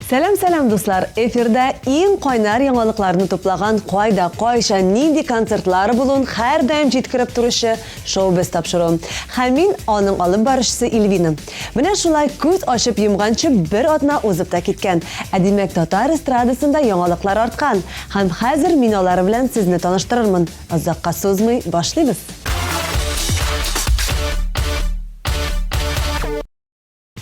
Сәлам, сәлам, дуслар! Эфирда иң кайнар яңалыкларны туплаган, кайда, кайчан, нинди концертлар булуын һәрдаим җиткереп торучы Шоу-без тапшыруы. Һәм мин, аның алып баручысы Ильвина. Менә шулай күз ачып йомганчы бер атна узып та киткән. Ә димәк, татар эстрадасында яңалыклар арткан. Һәм хәзер мин алары белән сезне таныштырырмын. Озакка сузмый, башлыйбыз!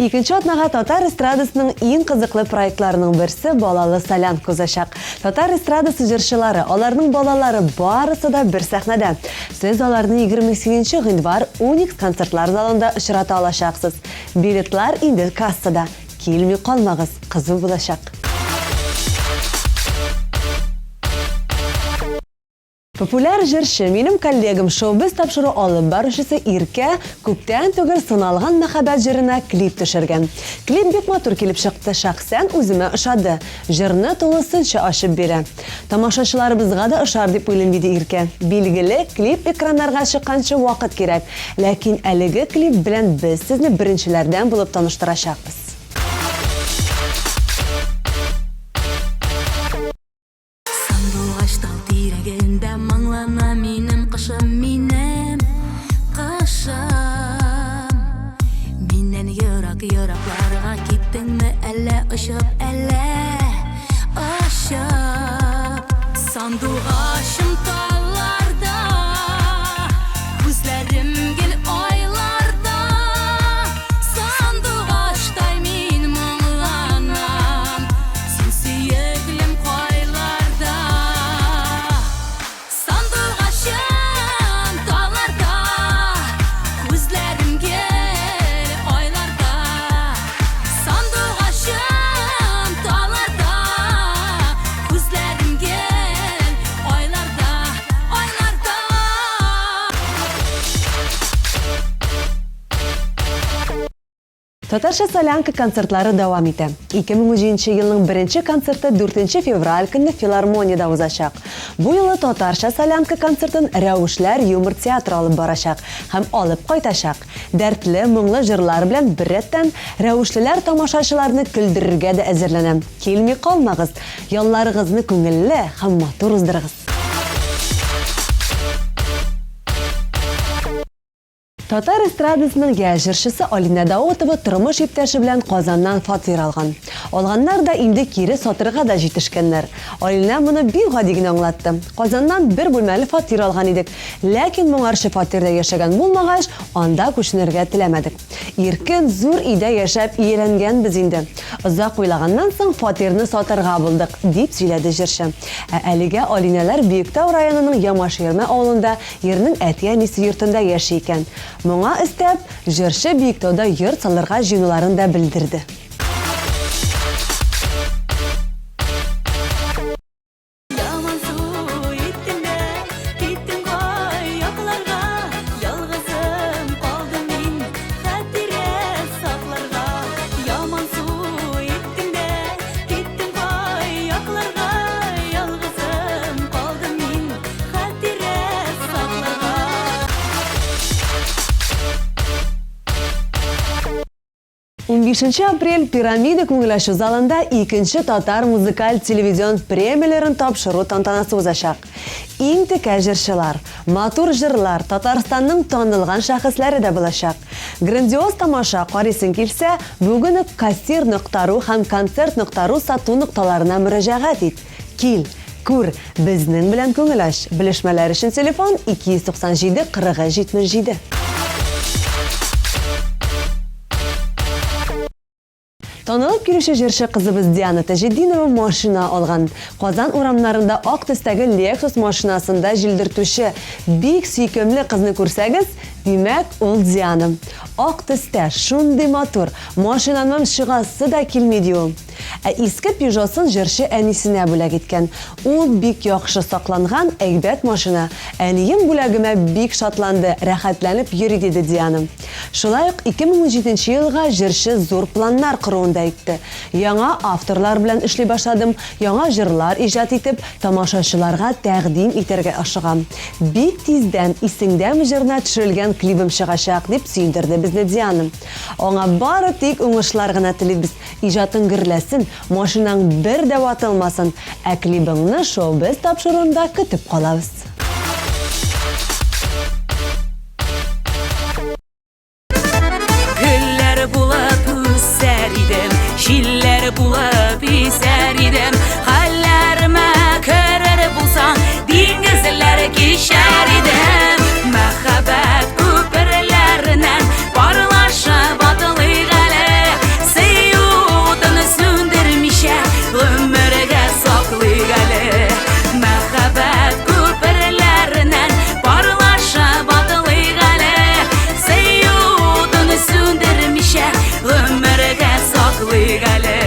Икенче атнага татар эстрадасының иң кызыклы проектларының берсе Балалы солянка узачак. Татар эстрадасы җырчылары, аларның балалары барысы да бер сәхнәдә. Сез аларны 28 гыйнвар Уникс концертлар залында очрата алачаксыз. Билетлар инде кассада. Килми калмагыз, кызу булачак. Популяр җырчы, минем коллегам, Шоу-біз тапшыру алып баручысы Иркә күптән түгел Сыналган мәхәббәт җырына клип төшергән. Клип бик матур килеп чыкты, шәхсән үземә ошады. Җырны тулысынча ачып бирә. Тамашачыларыбызга да ошар дип уйлыйм, диде Иркә. Билгеле, клип экраннарга чыкканчы вакыт кирәк. Ләкин әлеге клип белән без сезне беренчеләрдән булып таныштырачакбыз. Сандугач тал тирәгендә моңлана минем кышым, минем кышым. Миннән ерак еракларга киттеңме әллә очып, әллә очып. Сандугачым талларда, күзләрем гел айларда. Сандугачтай мин моңланам. Син сөеклем кайларда? Сандугачым талларда, Күзләрем гел айларда. Сандугачым талларда, Күзләрем гел айларда, айларда. Татарча солянка концертлары дәвам итә. 2017 елның беренче концерты 4 февраль көнне филармониядә узачак. Бу юлы Татарча солянка концертын Рәвешләр юмор театры алып барачак һәм алып кайтачак. Дәртле, моңлы җырлар белән беррәттән, рәвешлеләр тамашачыларны көлдерергә дә әзерләнә. Килми калмагыз, ялларыгызны күңелле һәм матур уздырыгыз! Татар эстрадасының яшь җырчысы Алинә Даутова тормыш иптәше белән Казаннан фатир алган. Алганнар да инде кире сатырга да җитешкәннәр. Алинә моны бик гади генә аңлатты. Казаннан бер бүлмәле фатир алган идек. Ләкин моңарчы фатирда яшәгән булмагач, анда күченергә теләмәдек. Иркен, зур өйдә яшәп ияләнгәнбез инде. Озак уйлаганнан соң, фатирны сатарга булдык, дип сөйләде җырчы. Ә әлегә Алинәләр Биектау районының Ямаширмә авылында Ирнең әти-әнисе йортында яши икән. Моңа өстәп, җырчы Биектауда йорт салырга җыенуларын да белдерде. Ямансу иттең дә, киттең кай якларга, Ялгызым калдым мин хатирә сакларга. Ямансу иттең дә, киттең кай якларга, Ялгызым калдым мин Хатирә сакларга. Унбишенче апрель Пирамида күңел ачу залында икенче татар музыкаль телевизион премияләрен тапшыру тантанасы узачак. Иң текә җырчылар, матур җырлар, Татарстанның танылган шәхесләре дә булачак. Грандиоз тамаша карыйсың килсә, бүген үк кассир нокта ру һәм концерт нокта ру сату нокталарына мөрәҗәгать ит. Кил, күр, безнең белән күңел ач. Белешмәләр өчен телефон 297 43 77. Танылып килүче җырчы кызыбыз Диана Таҗетдинова машина алган. Казан урамнарында ак төстәге Lexus машинасында җилдертүче бик сөйкемле кызны күрсәгез, димәк, ул Диана. Ак төстә, шундый матур, машинаннан чыгасы да килми, ди ул. Ә иске Пежосын җырчы әнисенә бүләк иткән. Ул бик яхшы сакланган, әйбәт машина. Әнием бүләгемә бик шатланды, рәхәтләнеп йөри, диде Диана. Шулай ук 2017 нче елга җырчы зур планнар коруын да әйтте. Яңа авторлар белән эшли башладым, яңа җырлар иҗат итеп, тамашачыларга тәкъдим итәргә ашыгам. Бик тиздән Исеңдәме җырына төшерелгән клибым чыгачак, дип сөендерде безне Диана. Аңа бары тик уңышлар гына телибез. Иҗатың гөрләсен! өзелмәсен, машинаң бер дә ватылмасын, ә клибыңны Шоу-без тапшыруында көтеп калабыз. Гөлләр булып үсәр идем, җилләр булып исәр идем. Хәлләремә керер булсаң, диңгезләр кичәр идем. Мәхәббәт күперләреннән парлашып атлыйк әле. Сөю утын сүндермичә, гомергә саклыйк әле. Мәхәббәт күперләреннән парлашып атлыйк әле. Сөю утын сүндермичә, гомергә саклыйк әле.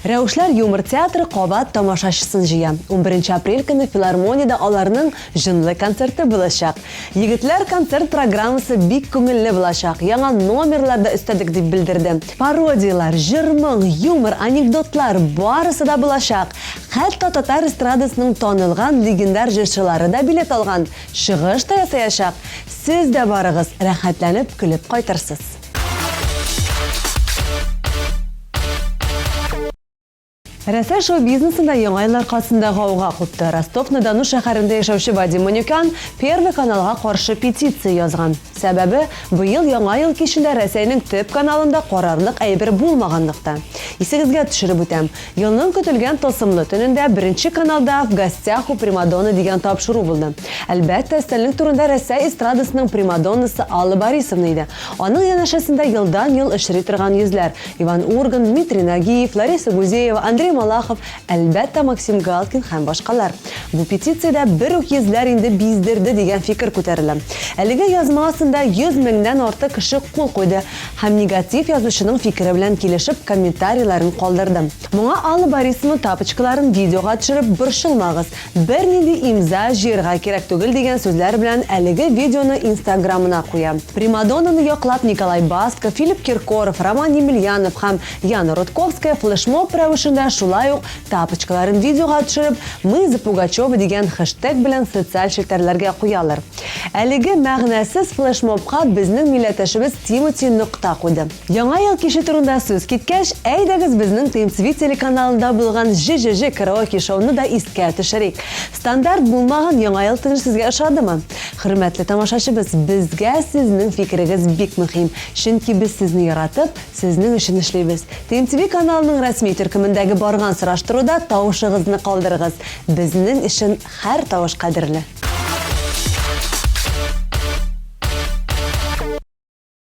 Рәвешләр юмор театры кабат тамашачысын җыя. 11 апрель көне филармониядә аларның җынлы концерты булачак. Егетләр концерт программасы бик күңелле булачак, яңа номерлар да өстәдек дип белдерде. Пародияләр, җыр-моң, юмор, анекдотлар, барысы да булачак. Хәтта татар эстрадасының танылган легендар җырчылары да билет алган, чыгыш та ясаячак. Сез дә барыгыз, рәхәтләнеп көлеп кайтырсыз. Рәсәй шоу-бизнесында яңа ел аркасында гауга купты. Ростов-на-Дону шәһәрендә яшәүче Вадим Манюкян Первый каналга каршы петиция язган. Сәбәбе, быел Яңа ел кичендә Рәсәйнең төп каналында карарлык әйбер булмаганлыкта. Исегезгә төшереп үтәм, елның көтелгән тылсымлы төнендә Беренче каналда В гостях у Примадонны дигән тапшыру булды. Әлбәттә, өстәлнең түрендә Рәсәй эстрадасының примадоннасы Алла Борисовна иде. Аның янәшәсендә елдан-ел очрый торган йөзләр, Иван Ургант, Дмитрий Нагиев, Лариса Гузеева, Андрей Малахов, әлбәттә, Максим Галкин һәм башкалар. Бу петициядә бер үк йөзләр инде биздерде дигән фикер күтәрелә. Әлеге язма астында 100 меңнән артык кеше кул куйды һәм негатив язучының фикере белән килешеп комментарийларын калдырды. Моңа Алла Борисовна тапочкаларын видеога төшереп борчылмагыз, Бернинди имза җыерга кирәк түгел дигән сүзләр белән әлеге видеоны инстаграмына куя. Примадоннаны яклап Николай Басков, Филипп Киркоров, Роман Емельянов һәм Яна Рудковская флешмоб рәвешендә шулай ук тапочкаларын видеога төшереп, Мы за Пугачева дигән хэштег белән социаль челтәрләргә куялар. Әлеге мәгънәсез флешмобка безнең милләттәшебез Тимоти нокта куйды. Яңа ел киче турында сүз киткәч, әйдәгез безнең ТМСВ телеканалында булган ЖЖЖ караоке-шоуны да искә төшерик. Стандарт булмаган Яңа ел төне сезгә ошадымы? Хөрмәтле тамашачыбыз, безгә сезнең фикерегез бик мөһим, чөнки без сезне яратып, сезнең өчен эшлибез. ТМТВ каналының рәсми төркемендәге барган сораштыруда тавышыгызны калдырыгыз. Безнең өчен һәр тавыш кадерле.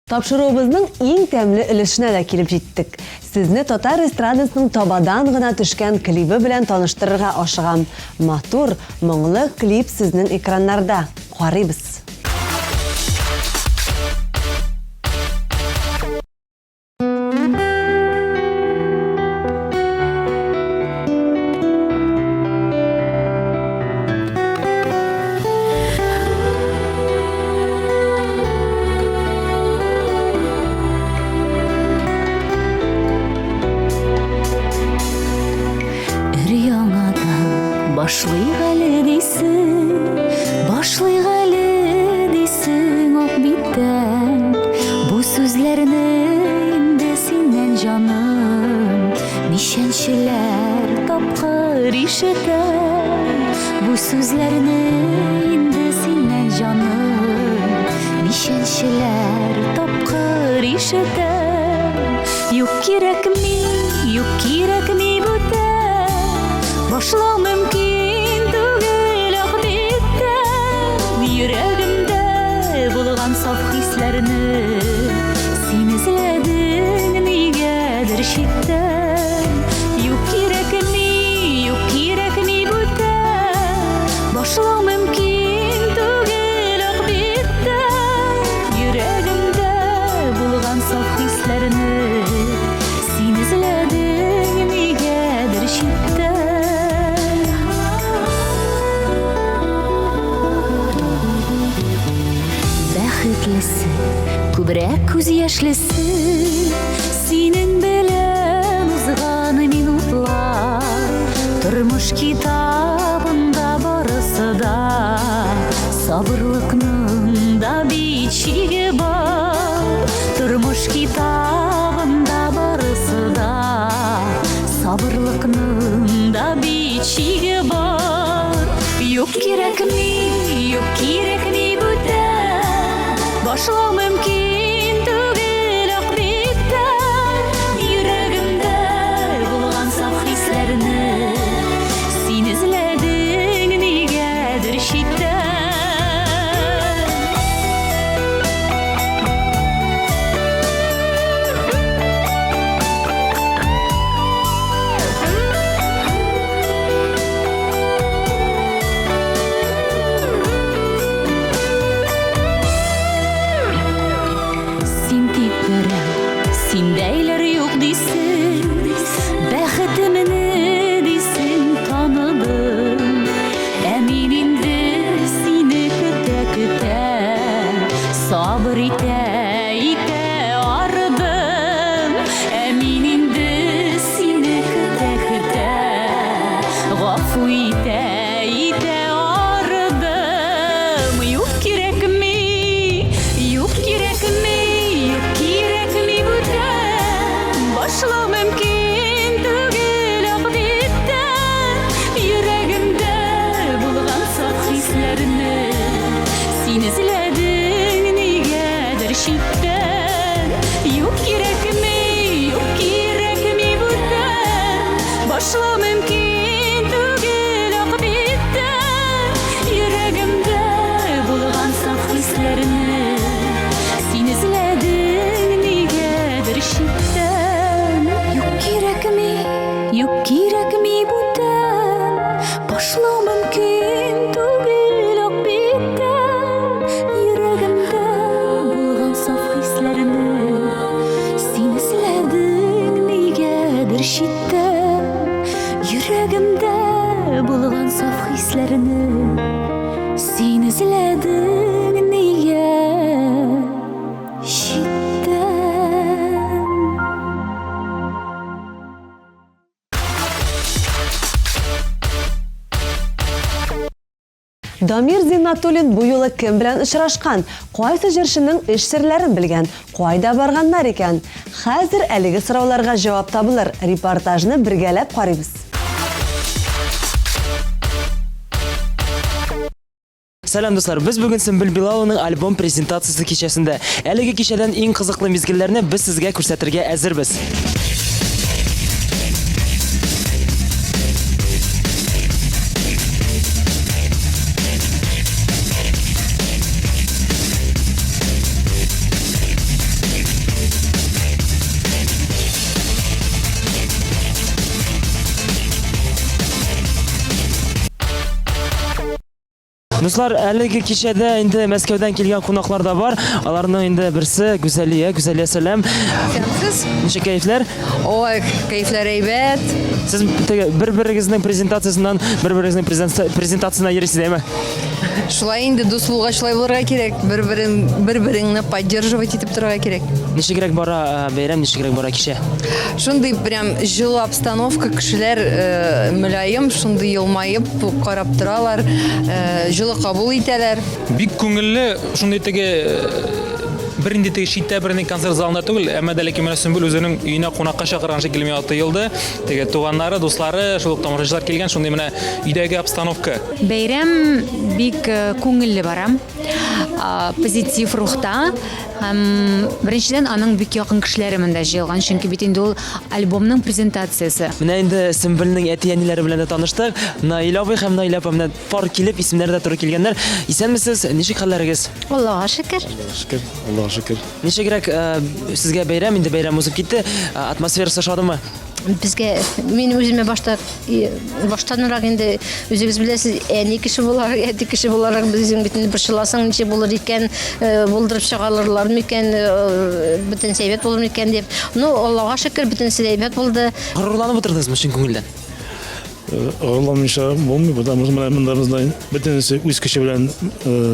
Тапшыруыбызның иң тәмле өлешенә дә килеп җиттек. Сезне татар эстрадасының табадан гына төшкән клибы белән таныштырырга ашыгам. Матур, моңлы клип сезнең экраннарда. Карыйбыз. Өр-яңадан башлыйк әле дисең, башлыйк әле дисең ак биттән. Бу сүзләрне инде синнән, җаным, ничәнчеләр тапкыр ишетәм. Бу сүзләрне инде синнән, җаным, ничәнчеләр тапкыр ишетәм. Юк кирәкми, юк кирәкми бүтән, башлау мөмкин түгел ак биттән. Йөрәгемдә булган саф хисләрне син эзләдең нигәдер читтән. Юк кирәкми, юк кирәкми бүтән, башлау мөмкин түгел ак биттән. Йөрәгемдә булган саф хисләрне син эзләдең нигәдер читтән. Бәхетлесе, күбрәк күз яшьлесе, синең белән узган минутлар. Тормыш китабында барысы да, сабырлыкның да бит чиге бар. Башлау мөмкин түгел ак биттән. Йөрәгемдә булган саф хисләрне син эзләдең нигәдер читтән. Юк кирәкми, юк кирәкми бүтән. Башлау мөмкин түгел ак биттән. Йөрәгемдә булган саф хисләрне син эзләдең нигәдер читтән. Йөрәгемдә булган саф хисләрне син эзләдең нигә читтән. Дамир Зиннатуллин бу юлы кем белән очрашкан, кайсы җырчының эш серләрен белгән, кайда барганнар икән? Хәзер әлеге сорауларга җавап табылыр. Репортажны бергәләп карыйбыз. Сәлам, дуслар! Без бүген Сөмбел Билалованың альбом презентациясе кичәсендә. Әлеге кичәдән иң кызыклы мизгелләрне без сезгә күрсәтергә әзербез. Дуслар, әлеге кичәдә инде Мәскәүдән килгән кунаклар да бар. Аларның инде берсе Гүзәлия. Гүзәлия, сәлам. Исәнмесез. Ничек кәефләр? Ой, кәефләр әйбәт. Сез теге бер-берегезнең презентациясеннән бер-берегезнең презентациясенә йөрисез, әйме? Шулай инде дус булгач шулай булырга кирәк. Бер-берен бер-береңне поддерживать итеп торырга кирәк. Ничегрәк бара э, бәйрәм, ничегрәк бара кичә? Шундый прям җылы обстановка, кешеләр э, мөлаем, шундый елмаеп карап торалар, э, җылы кабул итәләр. Бик күңелле, шундый теге э, бернинди теге читтә бернинди концерт залында түгел, әмма дә ләкин менә Сөмбел үзенең өенә кунакка чакырган шикелле миңа тоелды. Теге туганнары, дуслары, шул ук тамашачылар килгән, шундый менә өйдәге обстановка. Бәйрәм бик э, күңелле бара. Позитив рухта. Һәм беренчедән аның бик якын кешеләре монда җыелган, чөнки бит инде ул альбомның презентациясе. Менә инде Сөмбелнең әти-әниләре белән дә таныштык. Наил абый һәм Наилә апа менә пар килеп, исемнәре дә туры килгәннәр. Исәнмесез, ничек хәлләрегез? Аллага шөкер. Шөкер, Аллага шөкер. Ничегрәк сезгә бәйрәм, инде бәйрәм узып китте. Атмосферасы ошадымы? Безгә, мин үземә башта баштанрак инде үзегез беләсез, әни кеше буларак, әти кеше буларак без үзең бит инде борчыласың, ничек булыр икән, булдырып чыга алырлар микән, бөтенесе әйбәт булыр микән дип. Ну, Аллага шөкер, бөтенесе дә әйбәт булды. Горурланып утырдыгызмы чын күңелдән? Горурланмыйча булмый, потому что менә монда бездә бөтенесе үз көче белән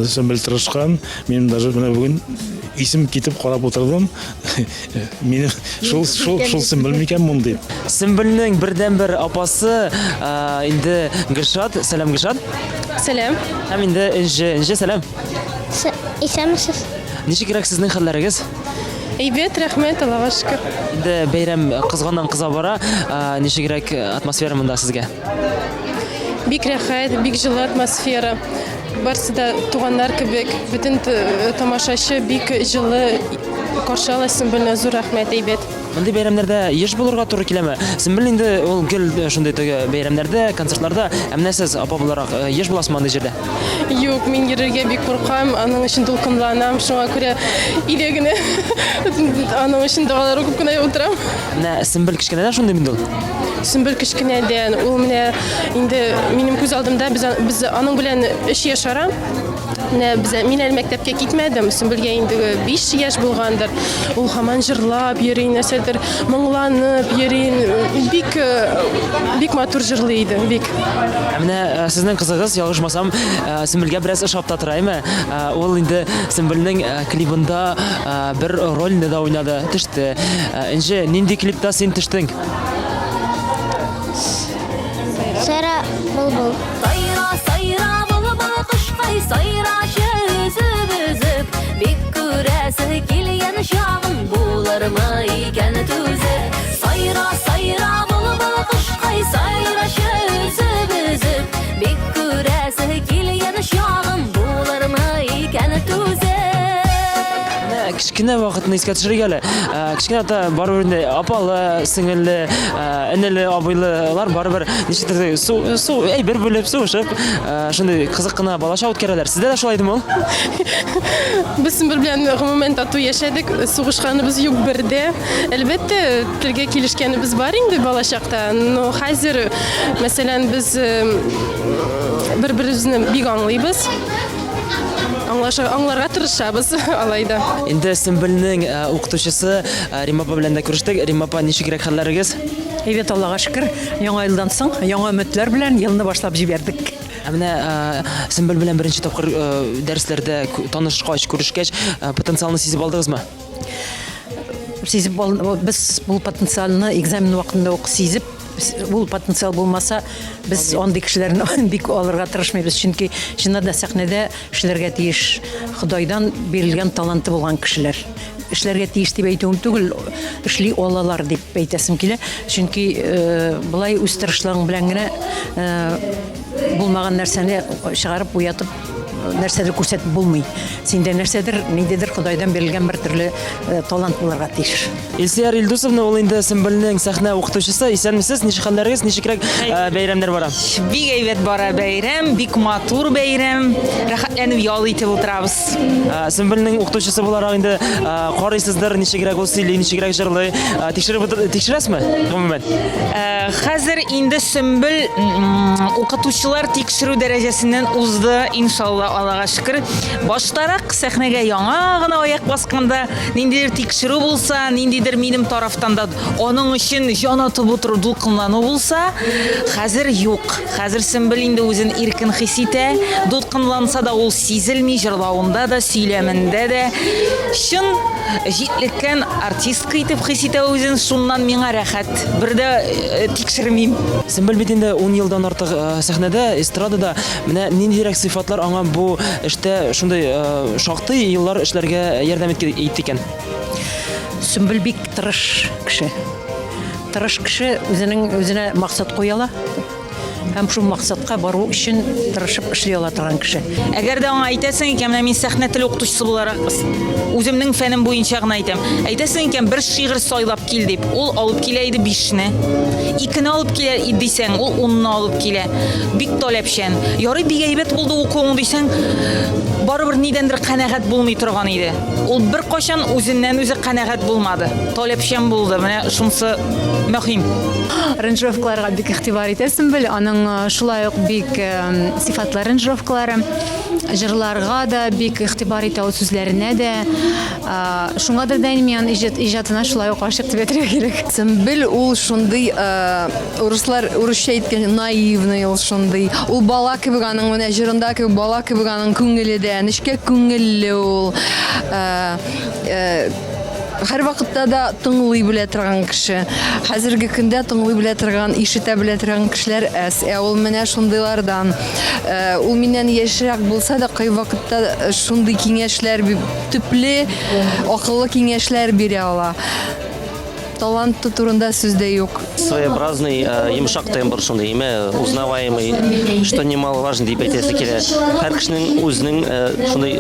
Сөмбел тырышкан. Мин даже менә бүген исем китеп карап утырдым. Минем шул шул шул Сөмбел микән мондый? Сөмбелнең бердәнбер апасы инде Гөлшат. Сәлам, Гөлшат. Сәлам. Һәм инде Энҗе. Энҗе, сәлам. Исәнмесез. Ничегрәк сезнең хәлләрегез? Әйбәт, рәхмәт, Аллага шөкер. Инде бәйрәм кызганнан кыза бара. Ничегрәк атмосфера монда сезгә? Бик рәхәт, бик җылы атмосфера. Барсы да туганнар кебек. Бөтен тамашачы бик җылы каршы ала Сөмбелне. Зур рәхмәт, әйбәт. Мондый бәйрәмнәрдә еш булырга туры киләме? Сөмбел инде ул гел шундый теге бәйрәмнәрдә, концертларда. Ә менә сез, апа буларак, еш буласызмы андый җирдә? Юк, мин йөрергә бик куркам, аның өчен дулкынланам, шуңа күрә өйдә генә аның өчен догалар укып кына утырам. Менә Сөмбел кечкенәдән шундый инде ул? Сөмбел кечкенәдән, ул менә инде минем күз алдымда без, без аның белән өч яшь ара. Менә без, мин әле мәктәпкә китмәдем, Сөмбелгә инде 5 яшь булгандыр. Ул һаман җырлап йөри, нәрсәдер моңланып йөри. Бик бик матур җырлый иде, бик. Ә менә э, сезнең кызыгыз, ялгышмасам, э, Сөмбелгә бераз ошап та тора, әйме? Э, ул инде Сөмбелнең клибында бер рольне дә уйнады, төште. Энҗе, нинди клипта син төштең? Сайра былбыл. Сайра, сайра, былбыл кошкай, сайрачы өзеп-өзеп, бик күрәсе килгән чагың булырмы икән түзеп. Сайра, сайра, былбыл кошкай, сайрачы өзеп-өзеп, бик күрәсе килгән чагың булырмы икән түзеп. Менә кечкенә вакытны искә төшерик әле. Э, кечкенә вакытта барыбер инде апалы, сеңелле, э, энеле, абыйлылар барыбер ничектер су, су әйбер бүлеп, сугышып, э, шундый кызык кына балачак үткәрәләр. Сездә дә шулай идеме ул? Без Сөмбел белән гомумән тату яшәдек, сугышканыбыз юк бердә. Әлбәттә, телгә килешкәнебез бар инде балачакта, но хәзер, мәсәлән, без бер-беребезне бик аңлыйбыз. Аңлаша, аңларга тырышабыз алай да. Инде Сөмбелнең э, укытучысы э, Римма апа белән дә күрештек. Римма апа, ничегрәк хәлләрегез? Әйбәт, Аллага шөкер. Яңа елдан соң яңа өметләр белән елны башлап җибәрдек. Ә менә э, Сөмбел белән беренче тапкыр дәресләрдә танышкач, күрешкәч, потенциалны сизеп алдыгызмы? Сизеп без бу потенциалны экзамен вакытында ук сизеп, ул потенциал булмаса, без андый кешеләрне бик алырга тырышмыйбыз, чөнки чыннан да сәхнәдә эшләргә тиеш Ходайдан бирелгән таланты булган кешеләр. Эшләргә тиеш дип әйтүем түгел, эшли алалар дип әйтәсем килә. Чөнки э, болай үз тырышлыгың белән генә э, булмаган нәрсәне чыгарып, уятып нәрсәдер күрсәтеп булмый. Синдә нәрсәдер, ниндидер Ходайдан бирелгән бер төрле э, талант булырга тиеш. Илсөяр Илдусовна ул инде Сөмбелнең сәхнә укытучысы. Исәнмесез, ничек хәлләрегез, ничегрәк э, бәйрәмнәр бара? Бик әйбәт бара бәйрәм, бик матур бәйрәм. Рәхәтләнеп ял итеп утырабыз. Э, Сөмбелнең укытучысы буларак инде э, карыйсыздыр, ничегрәк ул сөйли, ничегрәк җырлый. Тикшереп тикшерәсезме, гомумән? Хәзер инде Сөмбел укытучылар тикшерү дәрәҗәсеннән узды, иншалла, Аллага шөкер. Баштарак сәхнәгә яңа гына аяк басканда Ниндидер тикшерү булса, ниндидер минем тарафтан да аның өчен җан атып утыру, дулкынлану булса, хәзер юк. Хәзер Сөмбел инде үзен иркен хис итә. Дулкынланса да ул сизелми, җырлавында да, сөйләмендә дә. Чын җитлеккән артистка итеп хис итә үзен, шуннан миңа рәхәт. Бер дә э, тикшермим. Сөмбел бит инде 10 елдан артык э, сәхнәдә, эстрадада. Менә ниндирәк сыйфатлар аңа бу эштә шундый э, шактый еллар эшләргә ярдәм итте икән? Сөмбел бик тырыш кеше. Тырыш кеше үзенең үзенә максат куя ала һәм шул максатка бару өчен тырышып эшли ала торган кеше. Әгәр дә аңа әйтәсең икән, менә мин сәхнә теле укытучысы буларак үземнең фәнем буенча гына әйтәм. Әйтәсең икән, бер шигырь сайлап кил дип, ул алып килә иде бишне. Икене алып килә дисәң, ул унны алып килә. Бик таләпчән. Ярый, бик әйбәт булды укуың дисәң, барыбер нидәндер канәгать булмый торган иде. Ул беркайчан үзеннән-үзе канәгать булмады. Таләпчән булды. Менә шунысы мөһим. Аранжировкаларга бик игътибар итә Сөмбел. Аның э, шулай ук бик э, сыйфатлы аранжировкалары. Җырларга да бик игътибар итә ул сүзләренә дә. Шуңадыр да инде мин аның иҗатына шулай ук гашыйк дип әйтергә кирәк. Сөмбел ул шундый, урыслар урысча әйткән наивный ул шундый. Ул бала кебек аның менә җырында кебек бала кебек аның күңеле дә, нечкә күңелле ул. Һәрвакытта да тыңлый белә торган кеше. Хәзерге көндә тыңлый белә торган, ишетә белә торган кешеләр әз. Ә ул менә шундыйлардан. Ул миннән яшьрәк булса да, кайвакытта шундый киңәшләр төпле, акыллы киңәшләр бирә ала. Таланты турында сүз дә юк. Своеобразный, э, йомшак тембр шундый, име, узнаваемый, что немаловажно дип әйтәсе килә. Һәр кешенең үзенең э, шундый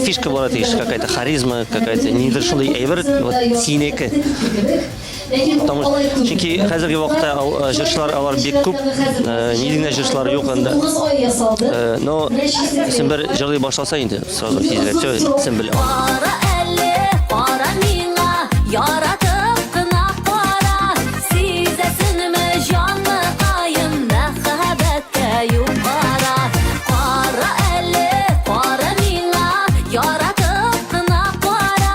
фишка булырга тиеш, какая-то харизма, какая-то нидер шундый әйбер, вот синеке. Потому что, чөнки хәзерге вакытта э, җырчылар алар бик күп, нинди генә җырчылар юк анда. Но Сембер җырлый башласа инде, сразу сизелә, все, Сембер. Кара әле, кара миңа, яратып кына кара, сизәсеңме җаныкаем, мәхәббәткә юк ара. Кара әле, кара миңа, яратып кына кара,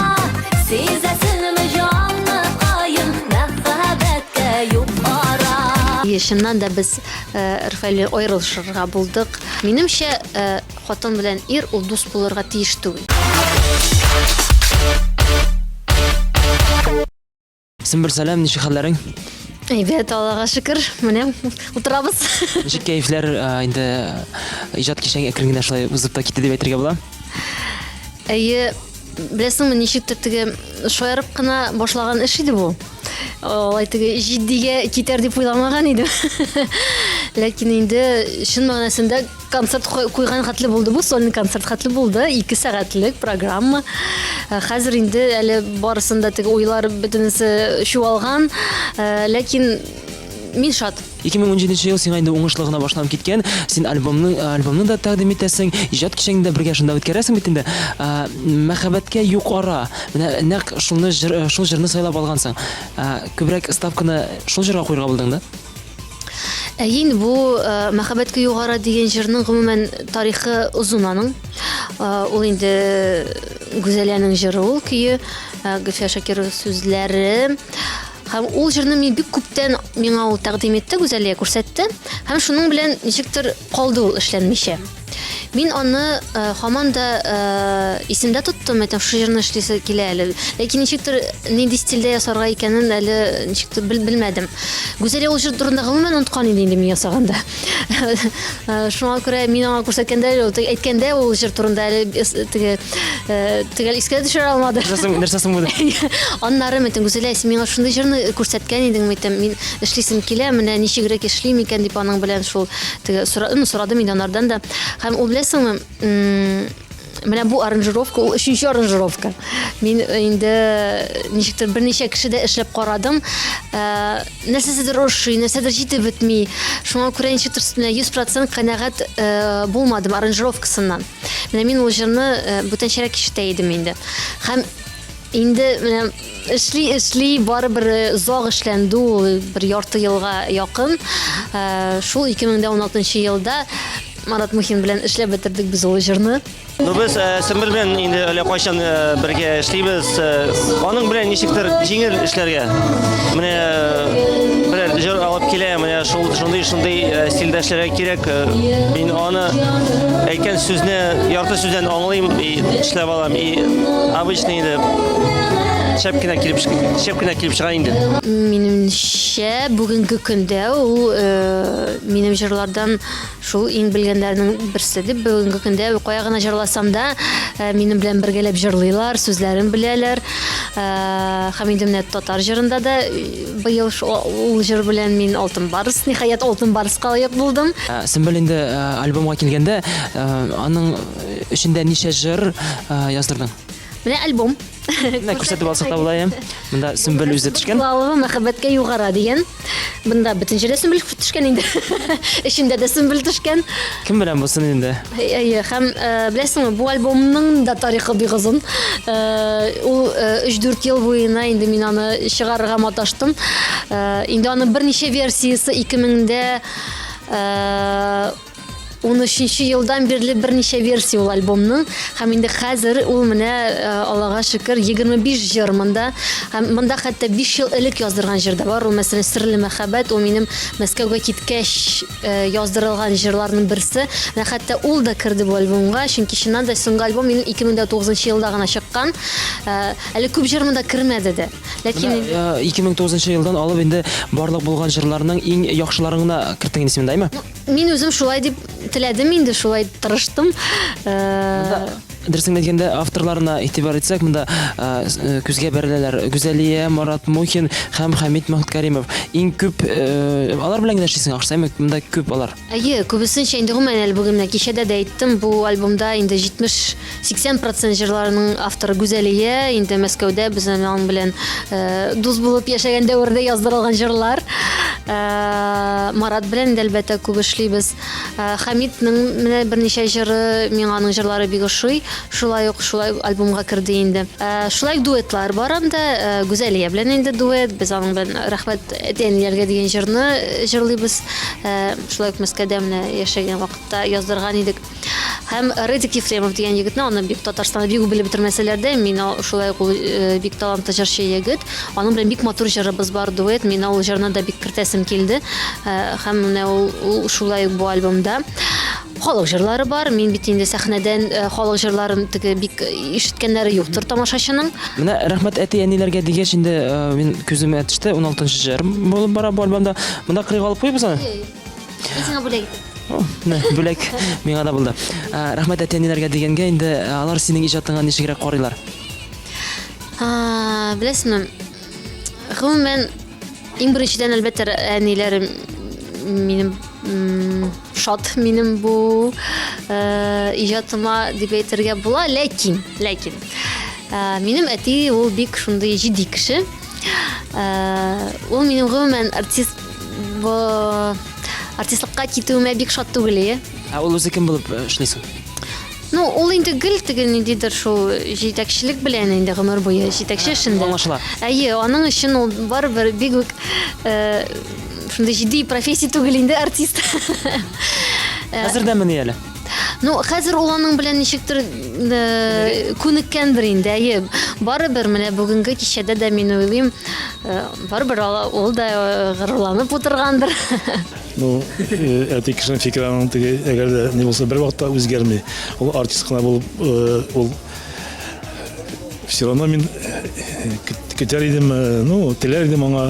сизәсеңме җаныкаем, мәхәббәткә юк ара. Чыннан да без э, Рфәле аерылышырга булдык. Минемчә, э, хатын белән ир ул дус булырга тиеш түгел. Сөмбел, сәлам, ничек хәлләрең? Әйбәт, Аллага шөкер. Менә утырабыз. Ничек кәефләр инде иҗат кичәң әкрен генә шулай узып та китте дип әйтергә була? Әйе, беләсеңме, ничектер теге шаярып кына башлаган эш иде бу. Алай теге җитдигә китәр дип уйламаган идем. Ләкин инде чын мәгънәсендә концерт куйган хәтле булды бу, сольный концерт хәтле булды, 2 сәгатьлек программа. Э, хәзер инде әле барысын да теге уйлар бөтенесе чуалган, э, ләкин мин шат. 2017 ел сиңа инде уңышлы гына башланып киткән. Син альбомны альбомны да тәкъдим итәсең, иҗат кичәңне дә бергә шунда үткәрәсең бит инде. Мәхәббәткә юк ара. Менә нәкъ шулны җыр, шул җырны сайлап алгансың. Күбрәк ставканы шул җырга куярга булдың да? Әйе, инде бу Мәхәббәткә юк ара дигән җырның гомумән тарихы озын аның. Ул инде Гүзәләнең җыры ул көе, Гөлфия Шакирова сүзләре. Һәм ул җырны мин бик күптән миңа ул тәкъдим итте, Гүзәлия күрсәтте. Һәм шуның белән ничектер калды ул эшләнмичә. Мин аны э, һаман да э, исемдә тоттым, әйтәм, шушы җырны эшлисе килә әле. Ләкин ничектер нинди стильдә ясарга икәнен әле ничектер бел, белмәдем. Гүзәлия ул җыр турында гомумән оныткан иде инде мин ясаганда. Э, шуңа күрә мин аңа күрсәткәндә, әйткәндә ул җыр турында әле теге э, төгәл искә төшерә алмады. Нәрсә нәрсә соң бу? Аннары мәйтәм, Гүзәлә, син миңа шундый җырны күрсәткән идең, мәйтәм, мин эшлисем килә, менә ничегрәк эшлим икән дип аның белән шул теге ну, сорадым инде анардан да. Һәм ул беләсеңме, менә бу аранжировка ул өченче аранжировка. Мин инде ничектер берничә кешедә эшләп карадым. Э, нәрсәседер ошый, нәрсәдер җитеп бетми. Шуңа күрә ничектер менә 100% канәгать э, булмадым аранжировкасыннан. Менә мин ул җырны э, бүтәнчәрәк ишетә идем инде. Һәм инде менә эшли эшли барыбер озак эшләнде ул бер ярты елга якын. Шул 2016 елда Марат Мухин белән эшләп бетердек без ул җырны. Ну без э, Сембер белән инде әллә кайчан э, бергә эшлибез. Э, аның белән ничектер җиңел эшләргә. Менә берәр җыр алып килә, менә шул шундый шундый стильдә эшләргә кирәк. Мин аны әйткән сүзне ярты сүздән аңлыйм и эшләп алам. И обычно инде шәп кенә килеп шәп кенә килеп чыга инде. Минемчә, бүгенге көндә ул минем җырлардан Шул иң белгәннәрнең берсе дип бүгенге көндә кая гына җырласам да, э, минем белән бергәләп җырлыйлар, сүзләрен беләләр. Э, һәм инде менә татар җырында да э, быел ул җыр белән мин Алтын барс, ниһаять Алтын барска лаек булдым. Сөмбел инде альбомга килгәндә, аның эчендә ничә җыр яздырдың? Менә альбом. Менә күрсәтеп алсак та була, иә. Монда Сөмбел үзе төшкән. Лалова мәхәббәткә югара дигән. Монда бөтен җирдә Сөмбел төшкән инде. Эчендә дә Сөмбел төшкән. Кем белән булсын инде? Әйе, һәм э, беләсеңме, бу альбомның да тарихы бик озын. Э, ул 3-4 э, ел буена инде мин аны чыгарырга маташтым. Инде аның берничә версиясе 2000дә 13 елдан бирле берничә версия ул альбомның һәм инде хәзер ул менә э, Аллага шөкер 25 җыр монда һәм монда хәтта 5 ел элек яздырган җыр да бар. Ул мәсәлән Серле мәхәббәт, ул минем Мәскәүгә киткәч э, яздырылган җырларның берсе. Менә хәтта ул да керде бу альбомга, чөнки чыннан да соңгы альбом минем 2009 елда гына чыккан. Э, әле күп җыр монда кермәде дә. Ләкин 2009 елдан алып инде барлык булган җырларның иң яхшыларын гына керттең инде син монда, әйме? Мин үзем шулай дип теләдем инде, шулай тырыштым. Э, Дөресен әйткәндә, авторларына игътибар итсәк, монда э, э, күзгә бәреләләр. Гүзәлия, Марат Мухин һәм Хәмит Мәхмүткәримов. Иң күп алар белән генә эшлисең, ахрысы, әмма монда күп алар. Әйе, күбесенчә инде гомумән әле бүген менә кичәдә дә әйттем, бу альбомда инде 70-80 процент җырларының авторы Гүзәлия, инде Мәскәүдә без аның белән дус булып яшәгән дәвердә яздырылган җырлар. Э, Марат белән дә әлбәттә күп эшлибез. Э, Хәмитнең менә берничә җыры, миңа аның җырлары бик ошый. Шулай ук шулай альбомга керде инде. Э, шулай ук дуэтлар бар анда. Гүзәлия белән инде дуэт. Без аның белән Рәхмәт әти-әниләргә дигән җырны җырлыйбыз. Шулай ук Мәскәүдә менә яшәгән вакытта яздырган идек. Һәм Редик Ефремов дигән егетне, аны бик Татарстанда бик үк белеп бетермәсәләр дә, мин шулай ук ул э, бик талантлы җырчы егет. Аның белән бик матур җырыбыз бар, дуэт. Мин ул җырны да бик кертәсем килде. Э, һәм менә ул, ул шулай ук бу альбомда. Халык җырлары бар. Мин бит инде сәхнәдән э, халык җырларын теге бик ишеткәннәре юктыр тамашачының. Менә рәхмәт әти-әниләргә дигәч инде мин күземә төште, 16 нчы җыр булып бара бу альбомда. Монда кырыйга алып куйбыз аны. Мин сиңа бүләк иттем. Менә бүләк миңа да булды. Ә, Рәхмәт әти-әниләргә дигәнгә инде ә, алар синең иҗатыңа ничегрәк карыйлар? А, Беләсеңме, гомумән, Иң беренчедән, әлбәттә, әниләрем минем шат минем бу э, иҗатыма дип әйтергә була, ләкин, ләкин э, минем әти ул бик шундый җитди кеше. Э, ул минем гомумән артист артистлыкка китүемә бик шат түгел ие. Ә ул үзе кем булып эшли соң? Ну, ул инде гел теге ниндидер шул җитәкчелек белән инде гомер буе җитәкче эшендә. Аңлашыла. Әйе, аның өчен ул барыбер бик үк э, шундый җитди профессия түгел инде артист. Э, Хәзер дә мени әле? Ну, хәзер ул аның белән ничектер э, күнеккәндер инде, әйе. Барыбер менә бүгенге кичәдә дә мин уйлыйм, э, барыбер ул да горурланып утыргандыр. Ну, э, әти кешенең фикере аның теге, әгәр дә ни булса, бер вакытта үзгәрми. Ул артист кына булып, э, ул все равно мин э, көтәр идем, ну, теләр идем аңа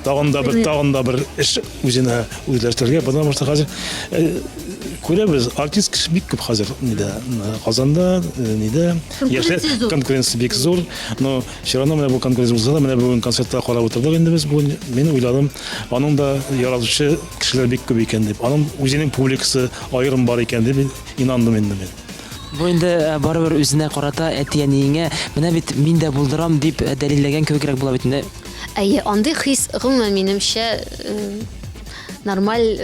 тагын да бер, тагын да бер эш үзенә үзләштерергә, потому что хәзер күрәбез, артист кеше бик күп хәзер нидә, Казанда, нидә, яшьләр конкуренция бик зур, но Все равно менә бу конкуренция булса да, менә бүген концертта карап утырдык инде без бүген. Мин уйладым, аның да яратучы кешеләр бик күп икән дип. Аның үзенең публикасы аерым бар икән дип инандым инде мин. Бу инде э, барыбер үзенә карата әти-әниеңә менә бит мин дә булдырам дип э, дәлилләгән кебегрәк була бит инде. Әйе, андый хис гомумән минемчә э, нормаль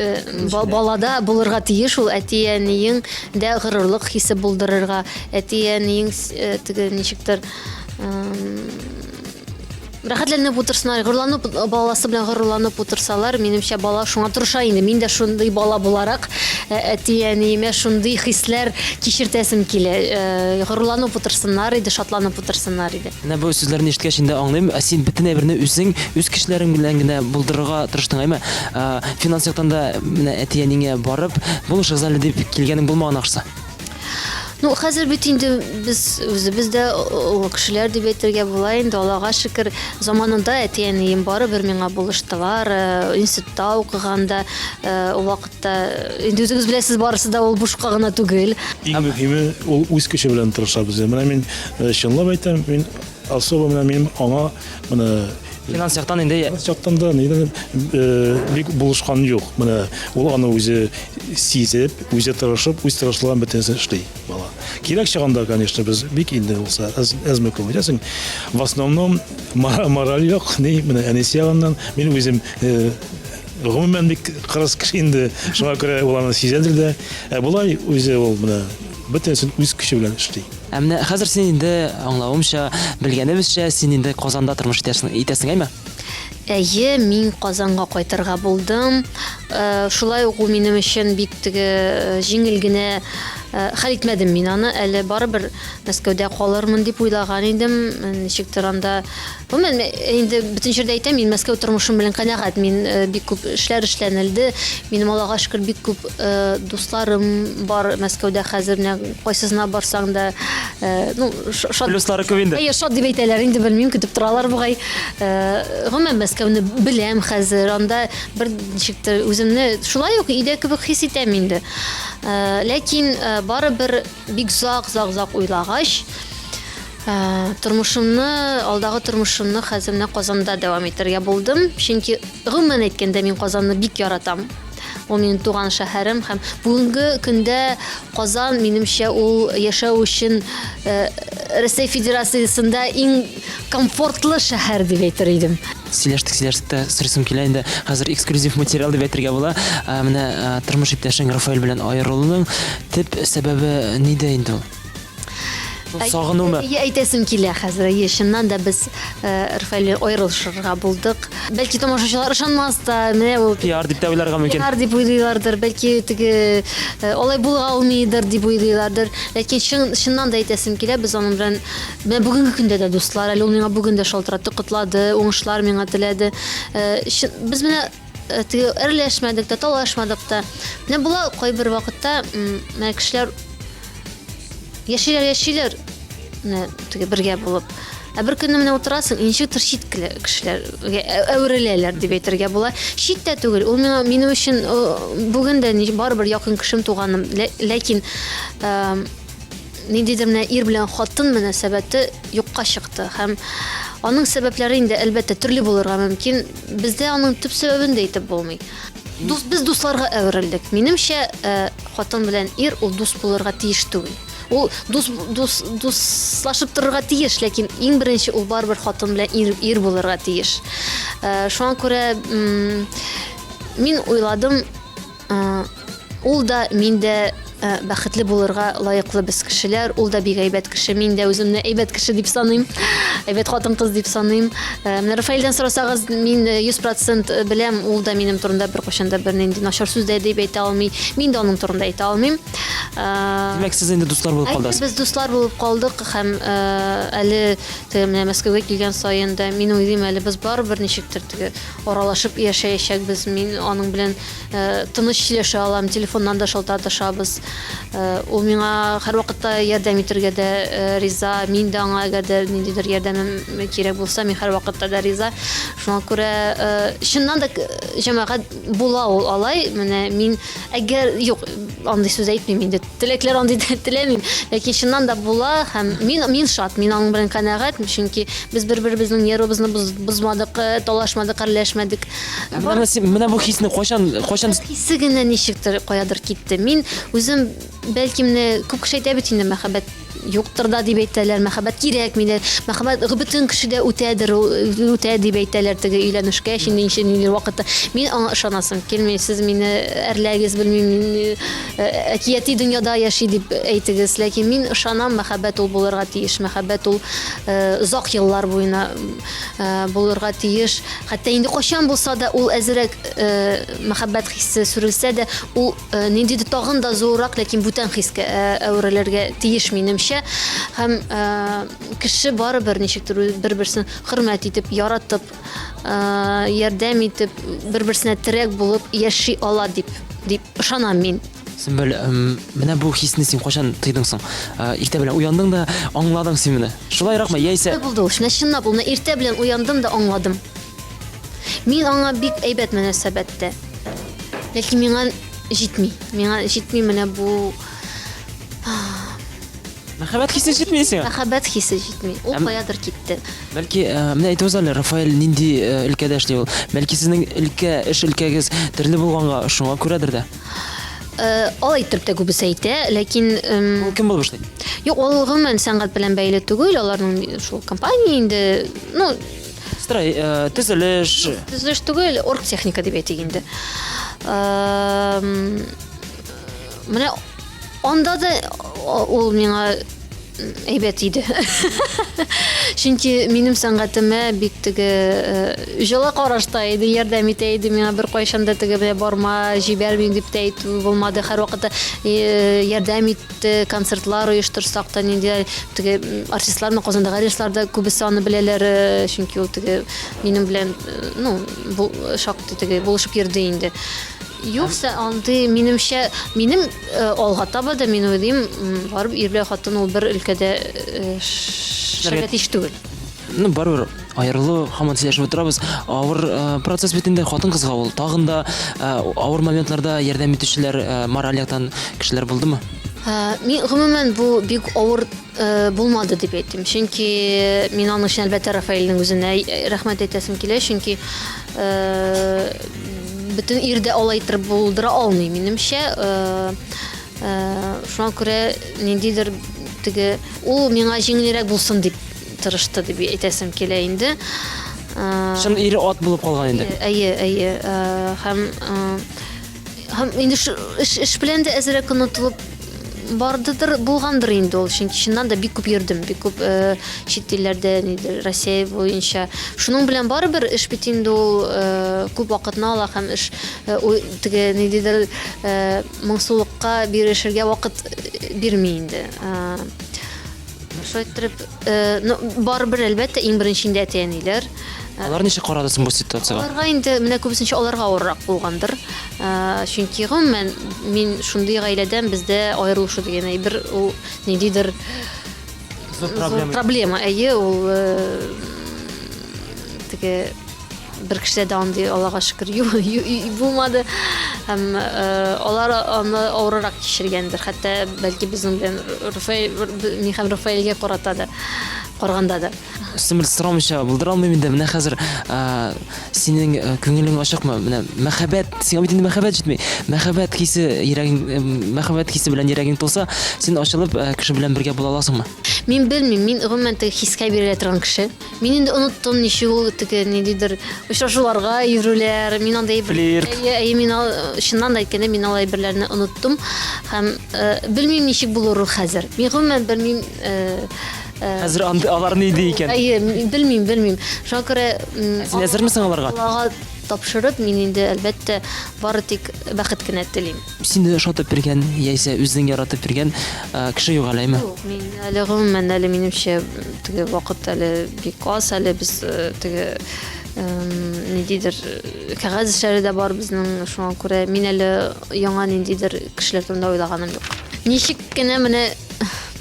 балада булырга тиеш ул әти-әниең дә горурлык хисе булдырырга, әти-әниең теге ничектер рәхәтләнеп утырсыннар, горурланып, баласы белән горурланып утырсалар, минемчә, бала шуңа тырыша инде. Мин дә шундый бала буларак, э, әти-әниемә шундый хисләр кичертәсем килә. Э, горурланып утырсыннар иде, шатланып утырсыннар иде. Менә бу сүзләрне ишеткәч инде аңлыйм, ә син бөтен әйберне үзең, үз кешеләрең белән генә булдырырга тырыштың, әйме? Э, финанс яктан да менә әти-әниңә барып, булышыгыз әле дип килгәнең булмаган ахрысы. Ну, хәзер бит инде без үзебез дә олы кешеләр дип әйтергә була инде, Аллага шөкер, заманында әти-әнием барыбер миңа булыштылар, э, институтта укыганда, э, ул вакытта инде үзегез беләсез, барысы да ул бушка гына түгел. Иң мөһиме ул үз көче белән тырышабыз. Менә мин э, чынлап әйтәм, мин особо менә минем аңа менә Финанс яктан инде Финанс яктан да нидән э, бик булышкан юк. Менә ул аны үзе сизеп, үзе тырышып, үз тырышлыгын бөтенесен эшли бала. Кирәк чагында, конечно, без бик инде булса әз әзме күпме әйтәсең. В основном мораль як, ни, менә әнисе ягыннан мин үзем э, гомумән бик кырыс кеше инде. Шуңа күрә ул аны сизәдер дә. Ә болай үзе ул менә бөтенесен үз көче белән эшли. Ә менә хәзер син инде, аңлавымча, белгәнебезчә, син инде Казанда тормыш итәсең, итәсең, әйме? Әйе, мин Казанга кайтырга булдым. Э, шулай ук ул минем өчен бик теге э, җиңел генә э, хәл итмәдем мин аны. Әле барыбер Мәскәүдә калырмын дип уйлаган идем. Ничектер анда Гомумән, инде бөтен җирдә әйтәм, мин Мәскәү тормышым белән канәгать. Мин э, бик күп эшләр эшләнелде. Минем Аллага шөкер бик күп э, дусларым бар Мәскәүдә хәзер. Менә кайсысына барсаң да, э, ну, шат. Плюслары күп инде. Әйе, шат дип әйтәләр инде, белмим, көтеп торалар бугай. Гомумән Мәскәүне беләм хәзер. Анда бер ничектер үземне шулай ук өйдә кебек хис итәм инде. Ләкин барыбер Бик зак-зак-зак уйлагач, э, тормышымны, алдагы тормышымны хәзер менә Казанда дәвам итәргә булдым. Чөнки гомумән әйткәндә мин Казанны бик яратам. Ул минем туган шәһәрем һәм бүгенге көндә Казан минемчә ул яшәү өчен э, Рәсәй Федерациясендә иң комфортлы шәһәр дип әйтер идем. Сөйләштек, сөйләштек тә сорыйсым килә инде. Хәзер эксклюзив материал дип әйтергә була. Ә, менә ә, тормыш иптәшең Рафаэль белән аерылуның төп сәбәбе нидә инде ул? Шул Сагынумы? Әй, Әйтәсем килә хәзер. Әйе, чыннан да без э, Рафаэль белән аерылышырга булдык. Бәлки тамашачылар ышанмас та, менә ул Пиар дип тә уйларга мөмкин. Пиар дип уйлыйлардыр, бәлки теге э, алай була алмыйдыр дип уйлыйлардыр. Ләкин чын, чыннан да әйтәсем килә, без аның белән Менә бүгенге көндә дә дуслар, әле ул миңа бүген дә шалтыратты, котлады, уңышлар миңа теләде. Э, без менә э, теге әрләшмәдек тә, талашмадык та. Менә була кайбер вакытта менә кешеләр яшиләр, яшиләр, менә теге бергә булып. Ә бер көнне менә утырасың, ничектер чит кешеләргә әвереләләр дип әйтергә була. Чит тә түгел, ул миңа минем өчен бүген дә барыбер якын кешем, туганым. Ләкин ниндидер менә ир белән хатын мөнәсәбәте юкка чыкты һәм Аның сәбәпләре инде, әлбәттә, төрле булырга мөмкин. Бездә аның төп сәбәбен дә әйтеп булмый. Дус, без дусларга әверелдек. Минемчә, э, хатын белән ир ул дус булырга тиеш түгел. Ул дус, дус, дуслашып торырга тиеш, ләкин иң беренче ул барыбер хатын белән ир, ир булырга тиеш. Э, шуңа күрә мин уйладым, э, ул да, мин дә э, бәхетле булырга лаеклы без кешеләр. Ул да бик әйбәт кеше, мин дә үземне әйбәт кеше дип саныйм. Әйбәт хатын-кыз дип саныйм. Менә Рафаэльдән сорасагыз, мин 100% беләм, ул да минем турында беркайчан да бернинди начар сүз дә дип әйтә алмый. Мин дә аның турында әйтә алмыйм. Димәк, сез инде дуслар булып калдыгыз. Без дуслар булып калдык һәм әле теге менә Мәскәүгә килгән саен да мин уйлыйм, әле без барыбер ничектер теге аралашып яшәячәкбез. Мин аның белән тыныч сөйләшә алам, телефоннан да шалтыратышабыз. Ул миңа һәрвакытта ярдәм итәргә дә риза, мин дә аңа әгәр дә ниндидер ярдәмем кирәк булса, мин һәрвакытта да риза. Шуңа күрә чыннан да җәмәгать була ул алай. Менә мин әгәр юк, андый сүз әйтмим инде. Теләкләр андый теләмим. Ләкин чыннан да була һәм мин мин шат, мин аның белән канәгать, чөнки без бер-беребезнең нервыбызны бозмадык, талашмадык, әрләшмәдек. Менә менә бу хисне кайчан кайчан хисе генә ничектер каядыр китте. Мин үзем бәлки менә күп кеше әйтә бит инде мәхәббәт юктыр да дип әйтәләр, мәхәббәт кирәкми дә, мәхәббәт бөтен кешедә үтәдер, үтә дип әйтәләр теге өйләнешкәч инде ничә ниндидер вакытта. Мин аңа ышанасым килми, сез мине әрләгез, белмим, әкияти дөньяда яши дип әйтегез, ләкин мин ышанам, мәхәббәт ул булырга тиеш, мәхәббәт ул озак еллар буена булырга тиеш. Хәтта инде кайчан булса да ул әзерәк мәхәббәт хисе сүрелсә дә, ул ниндидер тагын да зуррак, ләкин бүтән хискә әверелергә тиеш минемчә. Һәм кеше барыбер ничектер бер-берсен хөрмәт итеп, яратып, ярдәм итеп, бер-берсенә терәк булып яши ала дип дип ышанам мин. Сөмбел, менә бу хисне син кайчан тойдың соң? Иртә белән уяндың да аңладың син моны. Шулайракмы, яисә? Шулай булды ул. Менә чынлап ул. Менә иртә белән уяндым да аңладым. Мин аңа бик әйбәт мөнәсәбәттә. Ләкин миңа җитми. Миңа җитми менә бу Мәхәббәт хисе җитми сиңа? Мәхәббәт хисе җитми. Ул каядыр китте. Бәлки, менә әйтегез әле, Рафаэль нинди өлкәдә эшли ул? Бәлки сезнең өлкә, эш өлкәгез төрле булганга, шуңа күрәдер дә? Алай иттереп тә күбесе әйтә, ләкин Ул кем булып эшли? Юк, ул гомумән сәнгать белән бәйле түгел, аларның шул компания инде, ну, Строй, төзелеш. Төзелеш түгел, оргтехника дип әйтик инде. Менә анда да ул миңа әйбәт иде. Чөнки минем сәнгатемә бик теге җылы карашта иде, ярдәм итә иде миңа беркайчан да теге менә барма, җибәрмим дип тә әйтү булмады. Һәрвакытта ярдәм итте, концертлар оештырсак та нинди теге артистлар, менә Казандагы артистлар да күбесе аны беләләр, чөнки ул теге минем белән, ну, шактый теге булышып йөрде инде. Юкса, андый, минемчә, минем алга таба да мин уйлыйм, барып ир белән хатын ул бер өлкәдә эшләргә тиеш түгел. Ну, барыбер аерылу, һаман сөйләшеп утырабыз. Авыр процесс бит инде хатын-кызга ул. Тагын да авыр моментларда ярдәм итүчеләр, мораль яктан кешеләр булдымы? Мин гомумән бу бик авыр булмады дип әйтим. Чөнки мин аның өчен әлбәттә Рафаэльнең үзенә рәхмәт әйтәсем килә, чөнки бөтен ир дә алай иттереп булдыра алмый, минемчә. Шуңа күрә ниндидер теге ул миңа җиңелрәк булсын дип тырышты дип әйтәсем килә инде. Чын ир ат булып калган инде. Әйе, әйе. Һәм Һәм инде эш, эш белән дә әзрәк онытылып бардыдыр, булгандыр инде ул. Чөнки чыннан да бик күп йөрдем, бик күп э, чит илләрдә, нидер, Россия буенча. Шуның белән барыбер эш бит инде ул э, күп вакытны ала һәм эш э, теге ниндидер э, моңсулыкка бирешергә вакыт э, бирми инде. Э, шулай иттереп, Э, ну, барыбер, әлбәттә, иң беренче инде әти-әниләр. Э, Алар ничек карады соң бу ситуациягә? Аларга инде менә күбесенчә аларга авыррак булгандыр. Э, чөнки гомумән мин шундый гаиләдән, бездә аерылышу дигән әйбер ул ниндидер зур проблема. Проблема, әйе, ул теге бер кешедә дә андый, Аллага шөкер, булмады. Һәм э, алар аны авыррак кичергәндер. Хәтта бәлки безнең белән Рафаэль, мин һәм Рафаэльгә карата да. караганда да. Сөмбел, сорамыйча булдыра алмыйм инде. Менә хәзер синең күңелең ачыкмы? Менә мәхәббәт, сиңа бит инде мәхәббәт җитми. Мәхәббәт хисе йөрәгең, мәхәббәт хисе белән йөрәгең тулса, син ачылып кеше белән бергә була аласыңмы? Мин белмим, мин гомумән теге хискә бирелә торган кеше. Мин инде оныттым, ничек ул теге ниндидер очрашуларга йөрүләр. Мин андый әйбер. Флирт. Әйе, әйе, мин чыннан да әйткәндә, мин алай әйберләрне оныттым һәм белмим ничек булыр ул хәзер. Мин гомумән белмим. Хәзер алар ни ди икән? Әйе, белмим, белмим. Шуңа күрә Син әзерме соң аларга? Аллага тапшырып, мин инде әлбәттә бары тик бәхет кенә телим. Сине ошатып йөргән яисә үзең яратып йөргән кеше юк әле, әйме? Юк, мин әле гомумән әле минемчә теге вакыт әле бик аз, әле без теге ниндидер кәгазь эшләре дә бар безнең, шуңа күрә мин әле яңа ниндидер кешеләр турында уйлаганым юк. Ничек кенә менә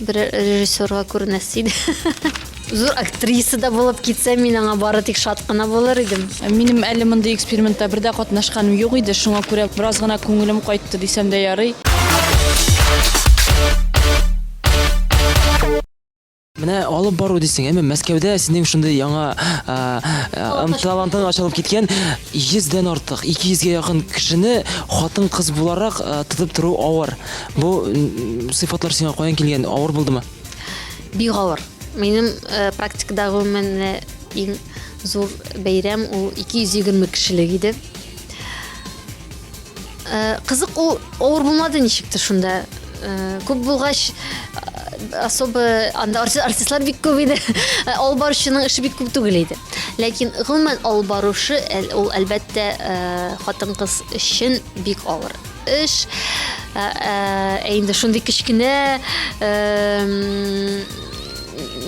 бер режиссерга күренәсе иде. Зур актриса да булып китсә, мин аңа бары тик шат кына булыр идем. Минем әле мондый экспериментта бер дә катнашканым юк иде, шуңа күрә бераз гына күңелем кайтты дисәм дә ярый. Менә алып бару дисең, әмма Мәскәүдә синең шундый яңа талантың ачылып киткән, 100 дән артык, 200 гә якын кешене хатын-кыз буларак тотып тору авыр. Бу сыйфатлар сиңа каян килгән? Авыр булдымы? Бик авыр. Минем э, практикада гомумән менә иң зур бәйрәм ул 220 кешелек иде. Э, кызык ул авыр булмады ничектер шунда. Э, күп булгач особо анда артистлар бик күп иде. Алып баручының эше бик күп түгел иде. Ләкин гомумән алып баручы ул әлбәттә хатын-кыз өчен бик авыр эш. Ә инде шундый кечкенә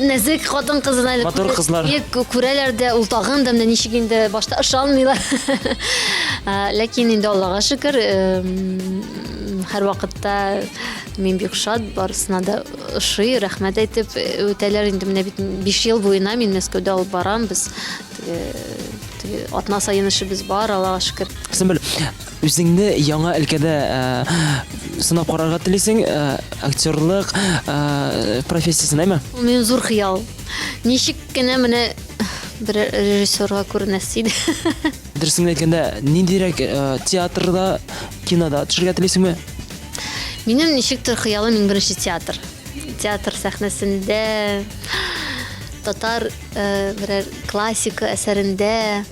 нәзек хатын кызын әле матур кызлар күрәләр дә ул тагын да менә ничек инде башта ышанмыйлар ләкин инде аллага шөкер һәрвакытта мин бик шат барысына да ошый рәхмәт әйтеп үтәләр инде менә бит 5 ел буена мин мәскәүдә алып барам без атна саен эшебез бар аллага шөкер Сөмбел Үзеңне яңа өлкәдә сынап карарга телисең, актерлык профессиясен, әйме? Ул минем зур хыял. Ничек кенә менә бер режиссерга күренәсе иде. Дөресен генә әйткәндә, ниндирәк театрда, кинода төшергә телисеңме? Минем ничектер хыялым иң беренче театр. Театр сәхнәсендә татар берәр классика әсәрендә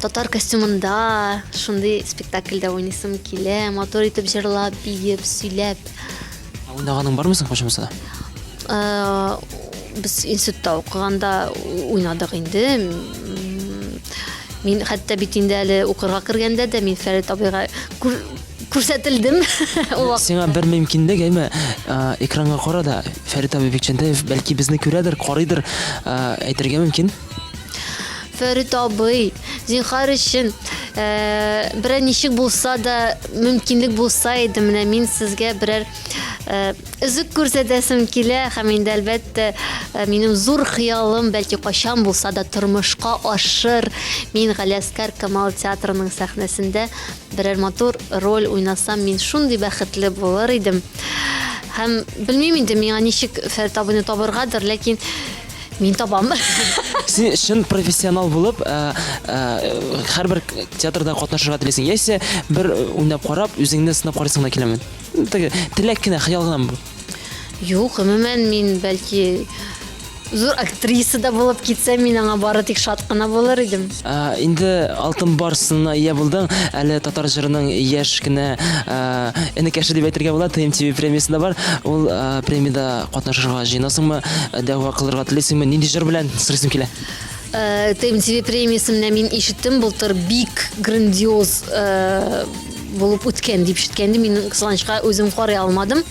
Татар костюмында шундый спектакльдә уйныйсым килә, матур итеп җырлап, биеп, сөйләп. Ә уйнаганың бармы соң кайчан булса да? Э, без институтта укыганда уйнадык инде. Мин хәтта бит инде әле укырга кергәндә дә мин Фәрит абыйга күрсәтелдем. Ул Сиңа бер мөмкинлек, әйме, экранга кара да, Фәрит абый Бикчәнтәев бәлки безне күрәдер, карыйдыр, әйтергә мөмкин. Фәрит абый, зинхар өчен, э, берәр ничек булса да, мөмкинлек булса иде, менә мин сезгә берәр э, өзек күрсәтәсем килә һәм инде әлбәттә э, минем зур хыялым, бәлки кайчан булса да тормышка ашыр. Мин Галиәскәр Камал театрының сәхнәсендә берәр матур роль уйнасам, мин шундый бәхетле булыр идем. Һәм белмим инде миңа ничек Фәрит абыйны табыргадыр, ләкин Мин табам. Син чын профессионал булып, э, э, һәрбер театрда катнашырга телисең, яисә бер уйнап карап, үзеңне сынап карыйсың да киләме? Теге теләк кенә, хыял гынамы бу? Юк, гомумән, мин бәлки зур актриса да булып китсәм, мин аңа бары тик шат кына булыр идем. Ә, инде алтын барсына ия булдың, әле татар җырының яшь кенә ә, энекәше дип әйтергә була, ТМТВ премиясендә бар. Ул ә, премиядә катнашырга җыенасыңмы, дәгъва кылырга телисеңме? Нинди җыр белән сорыйсым килә? Э, ТМТВ премиясе менә мин ишеттем былтыр бик грандиоз э, булып үткән дип ишеткән идем. Мин кызганычка үзем карый алмадым.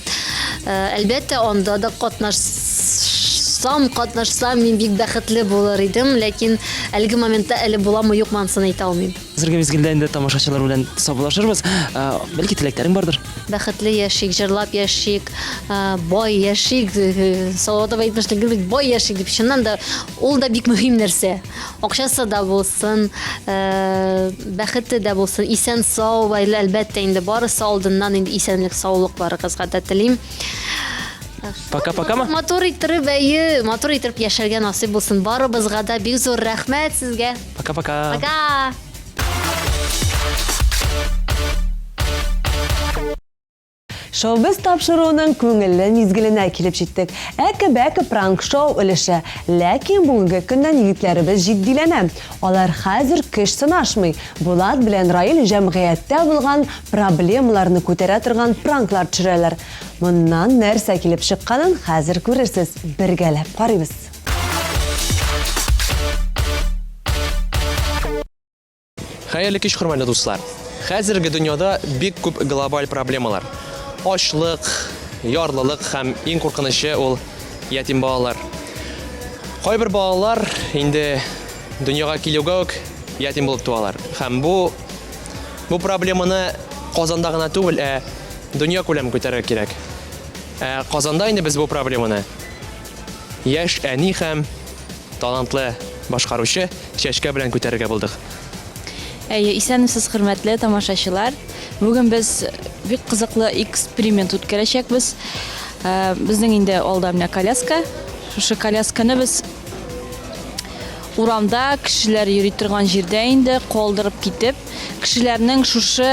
Э, әлбәттә, анда да катнашсам, катнашсам, мин бик бәхетле булыр идем, ләкин әлеге моментта әле буламы, юкмы анысын әйтә алмыйм. Хәзерге мизгелдә инде тамашачылар белән саубуллашырбыз. Э, бәлки теләкләрең бардыр? Бәхетле яшик, җырлап яшик, э, бай яшик, Салават абый әйтмешли, гел бит бай яшик дип. Чыннан да ул да бик мөһим нәрсә. Акчасы да булсын, бәхете дә булсын, исән-сау, әлбәттә инде барысы алдыннан инде исәнлек, саулык барыгызга да телим. Пока-покамы? Матур иттереп, әйе, матур иттереп яшәргә насыйп булсын барыбызга да. Бик зур рәхмәт сезгә. Пока-пока. Пока. Шоу-біз тапшыруының күңелле мизгеленә килеп җиттек. Әке-бәке пранк-шоу өлеше. Ләкин бүгенге көннән егетләребез җитдиләнә. Алар хәзер көч сынашмый. Булат белән Раил җәмгыятьтә булган проблемаларны күтәрә торган пранклар төшерәләр. Моннан нәрсә килеп чыкканын хәзер күрерсез. Бергәләп карыйбыз. Хәерле кич, хөрмәтле дуслар. Хәзерге дөньяда бик күп глобаль проблемалар. Ачлык, ярлылык һәм иң куркынычы ул ятим балалар. Кайбер балалар инде дөньяга килүгә үк ятим булып туалар. Һәм бу бу проблеманы Казанда гына түгел, ә дөнья күләм күтәрергә кирәк. Ә Казанда инде без бу проблеманы яшь әни һәм талантлы башкаручы Чәчкә белән күтәрергә булдык. Әйе, исәнмесез, хөрмәтле тамашачылар. Бүген без бик кызыклы эксперимент үткәрәчәкбез. Э, безнең инде алда менә коляска. Шушы колясканы без урамда кешеләр йөри торган җирдә инде калдырып китеп, кешеләрнең шушы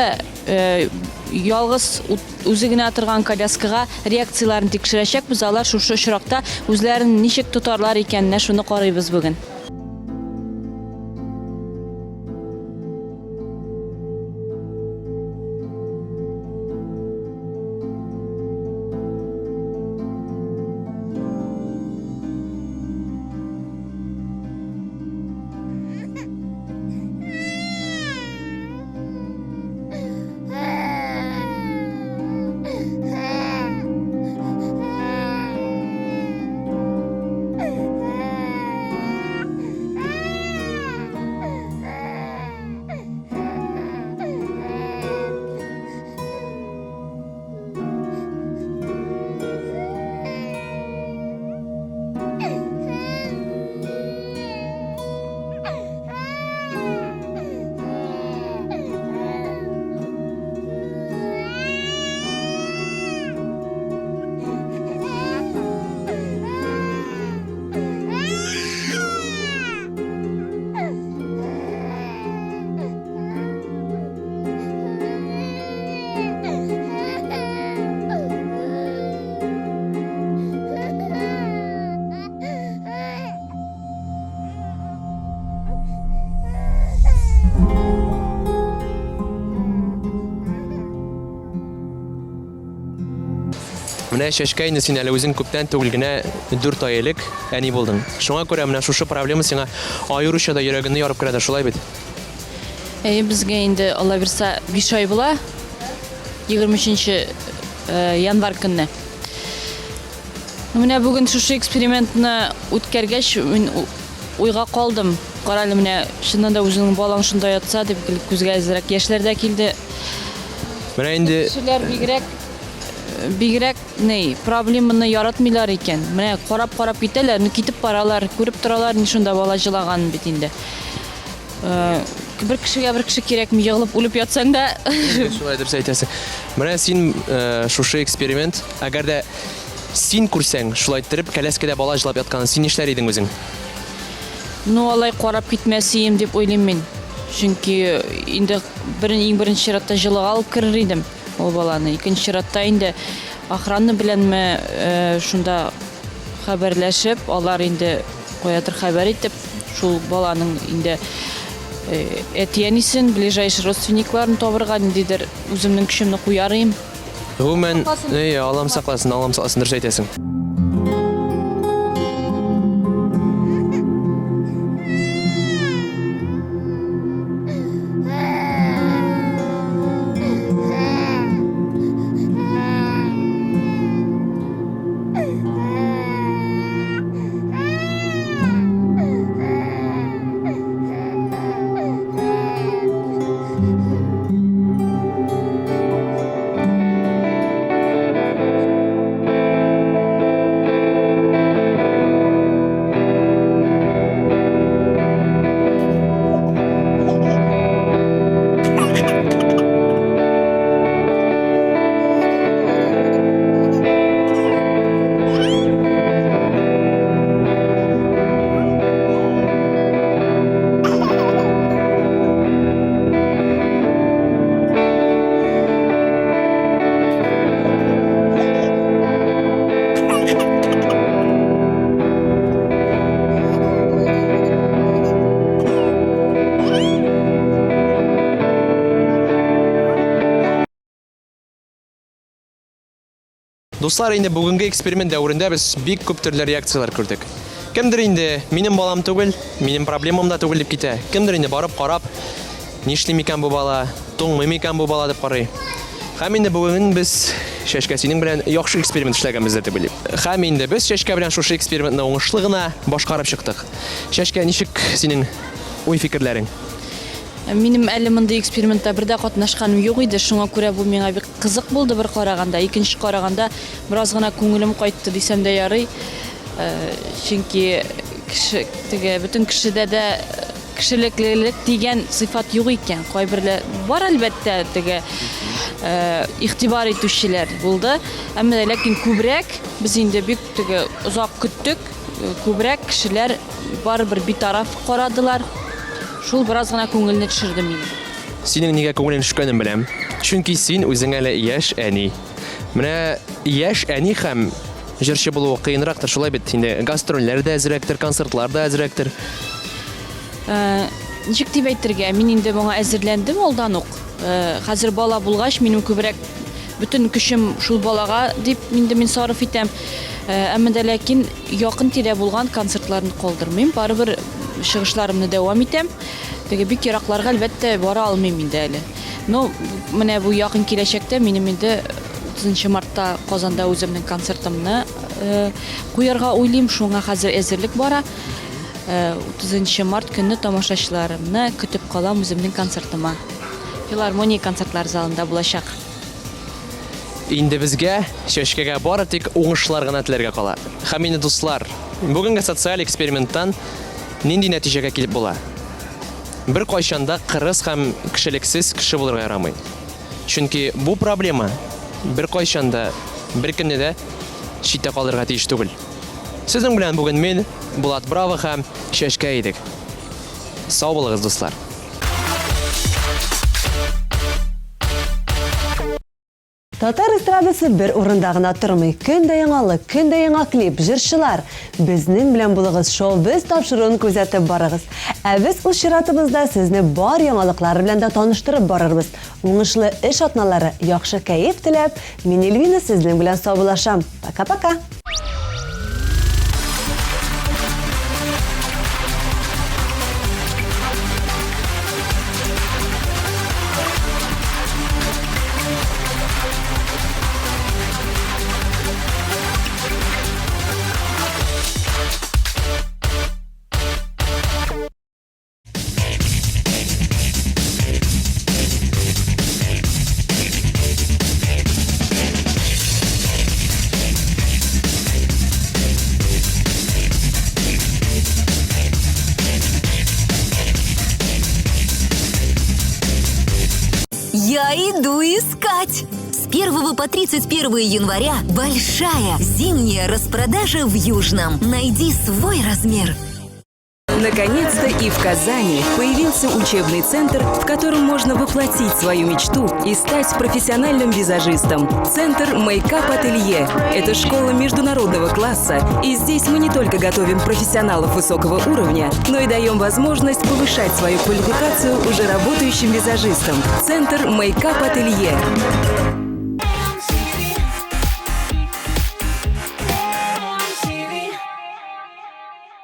э, ялгыз үзе генә торган коляскага реакцияләрен тикшерәчәкбез. Алар шушы очракта үзләрен ничек тотарлар икән, менә шуны карыйбыз бүген. Менә Чәчкә инде син әле үзең күптән түгел генә 4 ай элек әни булдың. Шуңа күрә менә шушы проблема сиңа аеруча да йөрәгеңне ярып керәдер, шулай бит? Әйе, безгә инде Алла бирса 5 ай була. 23 э, январь көнне. Менә бүген шушы экспериментны үткәргәч, мин уйга калдым. Карале, менә чыннан да үзеңнең балаң шунда ятса дип күзгә әзрәк яшьләр дә килде. Менә инде кешеләр бигрәк бигрәк ни проблеманы яратмыйлар икән. Менә карап-карап китәләр, ну китеп баралар, күреп торалар, ни шунда бала җылаган бит инде. Э, бер кешегә бер кеше кирәкми, егылып үлеп ятсаң да. Шулай дөрес әйтәсең. Менә син э, шушы эксперимент, әгәр дә син күрсәң, шулай иттереп кәләскәдә бала җылап ятканын, син нишләр идең үзең? Ну, алай карап китмәс ием дип уйлыйм мин. Чөнки инде бер, иң беренче чиратта җылыга алып керер идем ул баланы. Икенче чиратта инде охрана беләнме э, шунда хәбәрләшеп, алар инде каядыр хәбәр итеп, шул баланың инде э, әти-әнисен, ближайший родственникларын табырга ниндидер үземнең көчемне куяр идем. Гомумән, әйе, Аллам сакласын, Аллам сакласын, дөрес әйтәсең. Дуслар, инде бүгенге эксперимент дәверендә без бик күп төрле реакцияләр күрдек. Кемдер инде минем балам түгел, минем проблемам да түгел дип китә. Кемдер инде барып карап, нишли микән бу бала, туңмый микән бу бала дип карый. Һәм инде бүген без Чәчкә синең белән яхшы эксперимент эшләгәнбез дип уйлыйм. Һәм инде без Чәчкә белән шушы экспериментны уңышлы гына башкарып чыктык. Чәчкә, ничек синең уй-фикерләрең? Минем әле мондый экспериментта бер дә катнашканым юк иде, шуңа күрә бу миңа бик кызык булды бер караганда. Икенче караганда, бераз гына күңелем кайтты дисәм дә ярый. Чөнки кеше теге бөтен кешедә дә кешелеклелек дигән сыйфат юк икән. Кайберләр бар, әлбәттә, теге игътибар итүчеләр булды. Әмма дә ләкин күбрәк без инде бик теге озак көттек. Күбрәк кешеләр барыбер битараф карадылар. Шул бераз гына күңелне төшерде минем. Синең нигә күңелең төшкәнен беләм. Чөнки син үзең әле яшь әни. Менә яшь әни һәм җырчы булуы кыенрактыр, шулай бит? Инде гастрольләр дә әзрәктер, концертлар да әзрәктер. Ничек дип әйтергә, мин инде моңа әзерләндем алдан ук. Хәзер бала булгач, минем күбрәк бөтен көчем шул балага дип инде мин сарыф итәм. Әмма дә ләкин якын-тирә булган концертларны калдырмыйм, барыбер чыгышларымны дәвам итәм. Теге бик еракларга, әлбәттә, бара алмыйм инде әле. Но менә бу якын киләчәктә минем инде 30 мартта Казанда үземнең концертымны куярга уйлыйм, шуңа хәзер әзерлек бара. 30 март көнне тамашачыларымны көтеп калам үземнең концертыма. Филармония концертлар залында булачак. Инде безгә, Чәчкәгә бары тик уңышлар гына теләргә кала. Һәм инде, дуслар, бүгенге социаль эксперименттан нинди нәтиҗәгә килеп була? Беркайчан да кырыс һәм кешелексез кеше булырга ярамый. Чөнки бу проблема беркайчан да беркемне дә читтә калдырырга тиеш түгел. Сезнең белән бүген мин, Булат Браво һәм Чәчкә идек. Сау булыгыз, дуслар! Татар эстрадасы бер урында гына тормый. Көн дә яңалык, көн дә яңа клип, җырчылар. Безнең белән булыгыз, шоу-без тапшыруын күзәтеп барыгыз. Ә без үз чиратыбызда сезне бар яңалыклары белән дә таныштырып барырбыз. Уңышлы эш атналары, яхшы кәеф теләп, мин Эльвина сезнең белән саубуллашам. Пока-пока! Я иду искать! С 1 по 31 января большая зимняя распродажа в Южном. Найди свой размер. Наконец-то и в Казани появился учебный центр, в котором можно воплотить свою мечту и стать профессиональным визажистом. Центр Мейкап Ателье – это школа международного класса, и здесь мы не только готовим профессионалов высокого уровня, но и даем возможность повышать свою квалификацию уже работающим визажистам. Центр Мейкап Ателье.